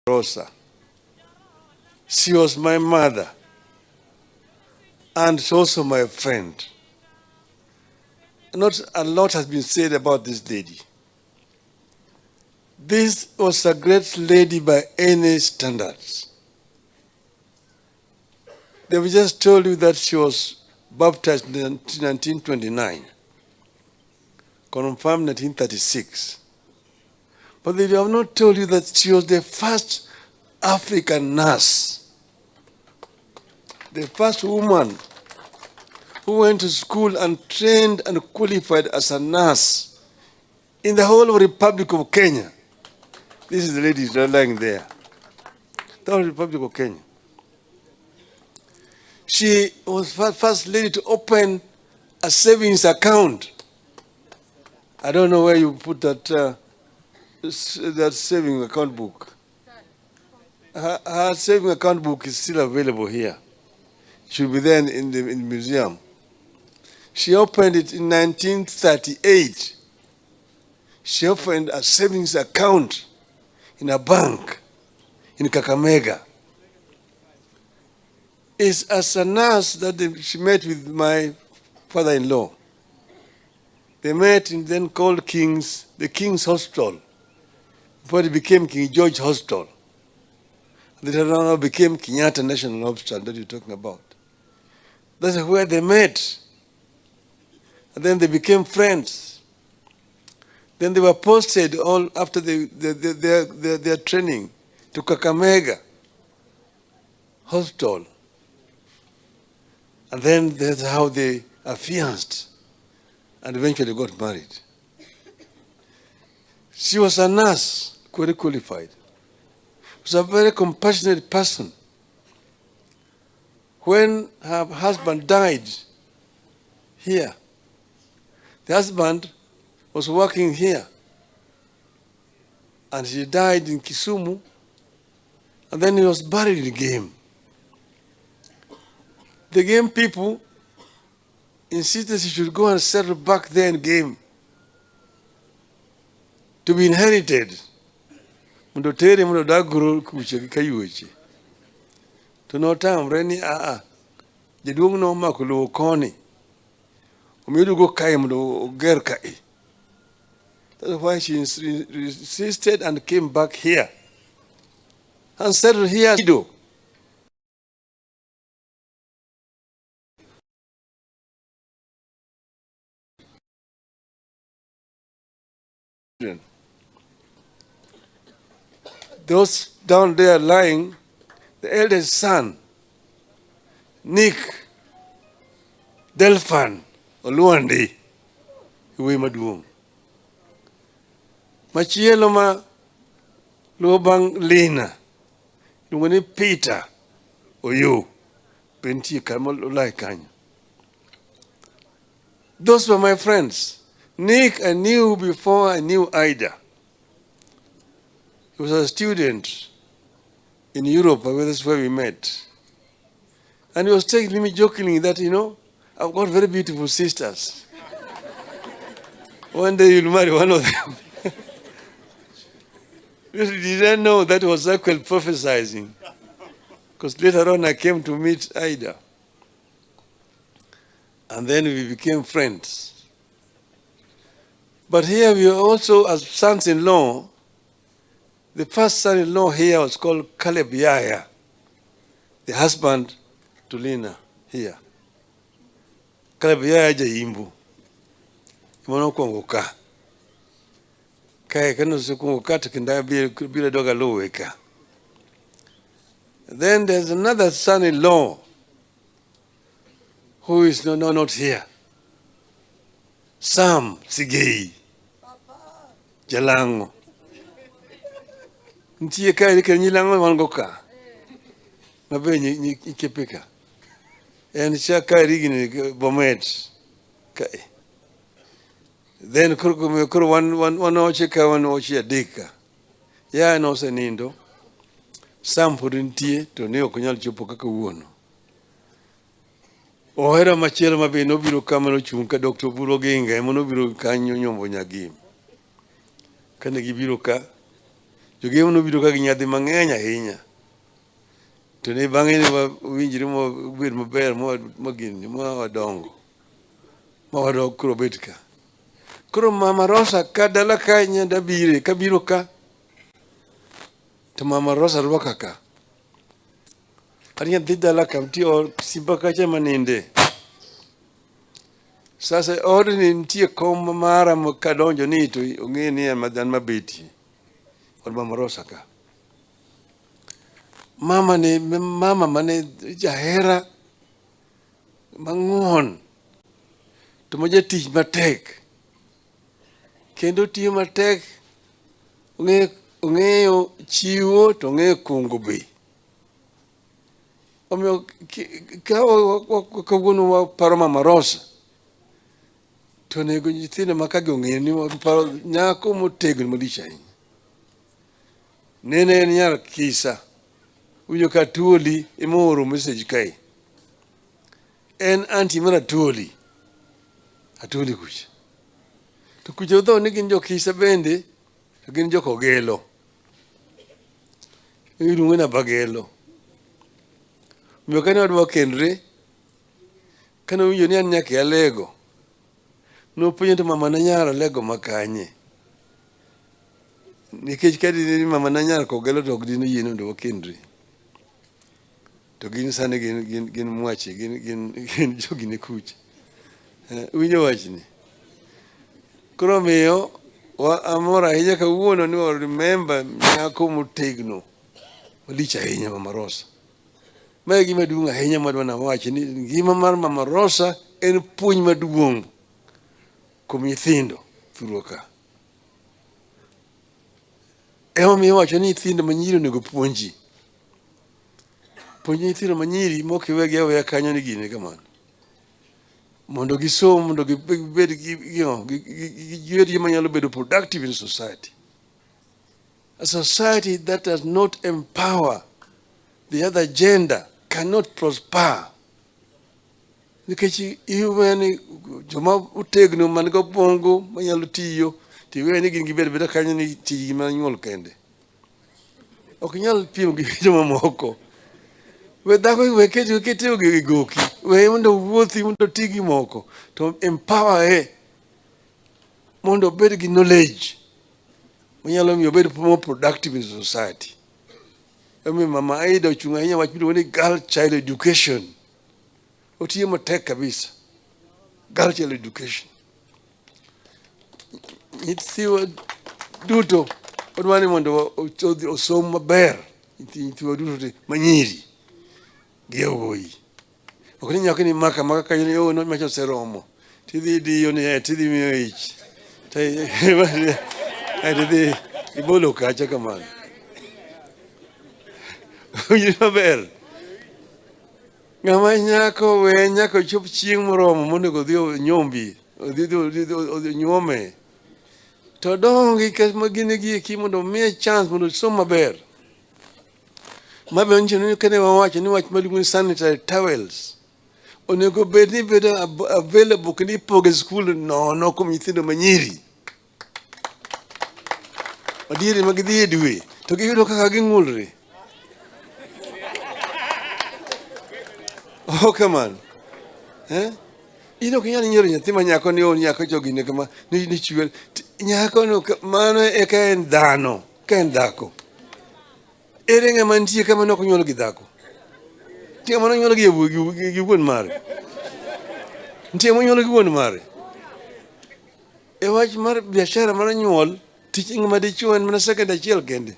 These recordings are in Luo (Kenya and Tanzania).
Rosa. She was my mother and also my friend. Not a lot has been said about this lady. This was a great lady by any standards. They've just told you that she was baptized in 1929, confirmed 1936. But they have not told you that she was the first African nurse, the first woman who went to school and trained and qualified as a nurse in the whole of the Republic of Kenya. This is the lady lying there. The whole Republic of Kenya. She was the first lady to open a savings account. I don't know where you put that saving account book. Her saving account book is still available here. It should be there in the museum. She opened it in 1938. She opened a savings account in a bank in Kakamega. It's as a nurse that she met with my father-in-law. They met in then called the King's Hospital, before it became King George Hospital. Later on it became Kenyatta National Hospital that you're talking about. That's where they met. And then they became friends. Then they were posted all after their training to Kakamega Hospital. And then that's how they affianced and eventually got married. She was a nurse, very qualified. She was a very compassionate person. When her husband died here, the husband was working here, and she died in Kisumu, and then he was buried in Gem. The Gem people insisted she should go and settle back there in Gem to be inherited. Mondo tere mondo odag kucho gi kayuoche. To notamre ni aa, jaduong' nomako lowo koni. Omiyo oduogo kae mondo oger kae. That's why she insisted and came back here and settled here. Those down there lying, the eldest son, Nick Delphan Oluandi, wuoyi maduong'. Machielo ma luwo bang' Lina, iluongo ni Peter Oyo, be nitie kama olai kanyo. Those were my friends. Nick I knew before I knew Ida. He was a student in Europe, that's where we met. And he was telling me jokingly that, I've got very beautiful sisters. One day you'll marry one of them. Little did I know that was actually prophesizing. Because later on I came to meet Ida. And then we became friends. But here we are also, as sons-in-law, the first son-in-law here was called Caleb Yaya, the husband to Lina here. Caleb Yaya Jaimbu. Ema nokwongo ka. Kae kane osekwongo ka to kendo biro doga luwe ka. Then there's another son-in-law who is not here. Sam Sigei. Jalango. Nitie kae kendo nyi wan go ka. Mabe nyikepe ka. En cha kae rigni Bomet kae. Then koro wan oche ka wan oche adek ka. Yaya nosenindo. Sam pod nitie to ne ok onyal chopo kaka wuono. Ohera machielo ma be nobiro kama nochung' ka Dr. Oburu Oginga ema nobiro kanyo nyombo Nyagim. Kane gibiro ka, Jogemo nobiro ka gi nyadhi mang'eny ahinya. To ne bang'e ne wawinjre mobed maber ma gini ma wadongo. Ma wadok koro bet ka. Koro Mama Rosa ka dala ka nyanda bire kabiro ka to Mama Rosa rwaka ka. Kata nyathi dala ka nitie ot simba kacha maninde. Sasa odni nitie kom mara ma kadonjo ni to ong'e ni an an mabetie. Od Mama Rosa ka. Mama ni mama mane jahera mang'won to ma jatich matek kendo tiyo matek ong'eyo chiwo to ong'eyo kungo be. Omiyo ka kawuono waparo Mama Rosa to onego nyithindo ma kagi ong'e ni waparo nyako motegno malich ahinya. Nene en nyar Kisa. Winjo ka Tuoli ema ooro message kae. En auntie mar Atuoli. Atuoli kucha. To kucha utho ni gin jo Kisa bende to gin jo Kogelo. Iluongo ni Abagelo. Omiyo kane wadwa kendre, kane owinjo ni an nyaka Alego, nopenjo to mama na nyar Alego ma kanye? Nikech ka dine ni mama na nyar Kogelo to ok dine oyie ni mondo wakendre. To gin sani gin mwache, gin jogine kucha. Winjo wachni? Koro omiyo amor ahinya kawuono ni wa remember nyako motegno malich ahinya Mama Rosa. Ma e gima duong' ahinya madwa nawach ni ngima mar Mama Rosa en puonj maduong' kuom nyithindo thurwa ka. Emomiyo iwacho ni nyithindo manyiri onego puonji. Puonj nyithindo manyiri mok iwegi aweya kanyo ni gini kamano. Mondo gisom, mondo gibed gi, gibed joma nyalo bedo productive in society. A society that does not empower the other gender cannot prosper. Nikech iwe ni joma otegno man gi obwongo manyalo tiyo to iwe ni gin gibed abeda kanyo ni tijgi mana nyuol kende. Ok inyal piem gi joma moko. We dhako we kete kete e goki. We mondo owuothi mondo oti gi moko. To empower e mondo obed gi knowledge manyalo miyo obed more productive in society. Emomiyo Mama Aida ochung' ahinya wach miluongo ni girl child education. Otiyo matek kabisa. Girl child education. Nyithiwa duto odwa ni mondo osom maber. Nyithiwa duto te manyiri gi yawuoyi. Ok ni nyako ni maka maka kanyo ni oh no macha oseromo. Tidhi diyo ni eh tidhi miyo ich. Tidhi ibolo kacha kamano. Winjo maber. Ng'ama nyako we nyaka ochop chieng' moromo monego odhi onyombi, odhi onyuome. To dongi ma gin gi eki mondo omiye chance mondo osom maber. Ma be onyiso ni kane wawacho ni wach maluongo ni sanitary towels onego bed ni bedo available kendo ipogo e skul nono kuom nyithindo manyiri. Adieri ma gidhi e dwe to giyudo kaka ging'ulre. Oh, kamano. Eh? In ok inyal nyiero nyathi ma nyako ni oh nyako jogine kama ni chwer. Nyako no mano eka en dhano, ka en dhako. Ere ng'ama nitie kama ne ok onyuol gi dhako? Nitie ng'ama nonyuol gi wuon mare? Nitie ng'ama onyuol gi wuon mare? E wach mar biashara mar nyuol, tich ng'ama dichuo en mana second achiel kende.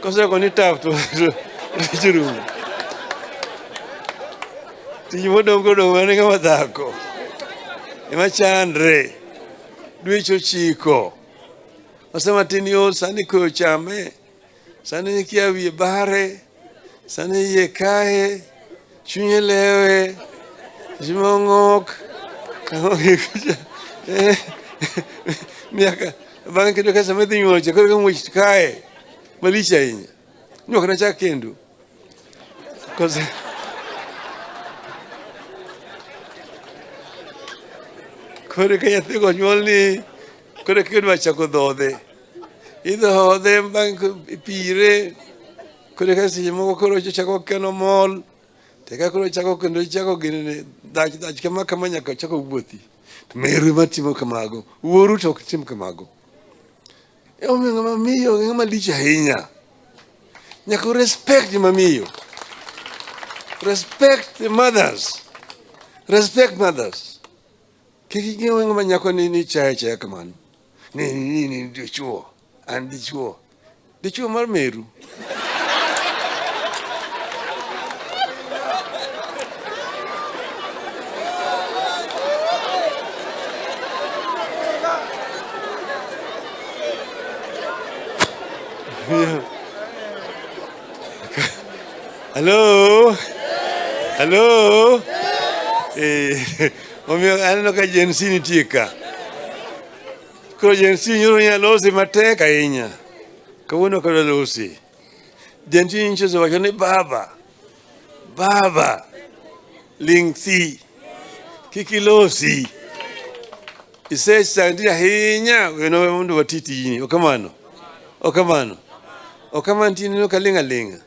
Kosego ni tap to tich orumo. Tich modong' kodong' mana ng'ama dhako. Ema chandre. Dweche 9. Wasema tin yo sani koyo chame. Sani kia wiye bare. Sani iye kaye. Chunye lewe. Jimong'ok. Miaka bang'e kendo ka sama idhi nyuol cha koro ka muoch kaye malich ahinya. Ni ok nachak kendo. Kose koro ka nyathi go nyuol ni Koro kidwa chako dhodhe. Idhodhe bang' ipire. Koro ka seche moko koro chako keno mol. To eka koro chako kendo chako ginene dhach dhach kama kama nyaka chako wuothi. To meru ema timo kamago. Wuoru to ok tim kamago. Emomiyo ng'ama miyo ng'ama lich ahinya. Nyaka respect joma miyo. Respect the mothers. Respect mothers. Kik ing'ew ng'ama nyako ni chaye chaya kamano. Ni dichuo. An dichuo. Dichuo mar meru. Hello? Hello? Omiyo aneno ka Gen Z nitie ka. Koro Gen Z nyoro nyalo losi matek ahinya. Kawuono ok adwa losi. Gen Z nyicho osewacho ni baba, baba, ling' thi, kik ilosi. Isesandi ahinya, weno mondo wati tijni. Ok kamano? Ok kamano? Ok kamano tineno ka ling' aling'a.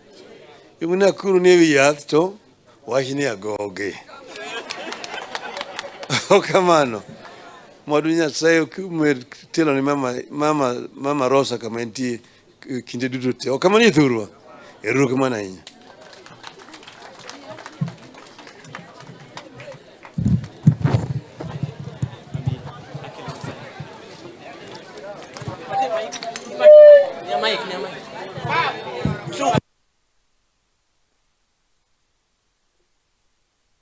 Iwu Nakuru ni ewi yath to wach ni agoge. Ok kamano. Mwadu Nyasaye omed telo ni mama Rosa kama entie kinde duto te. Ok kamano ithurwa. Erokamano ahinya.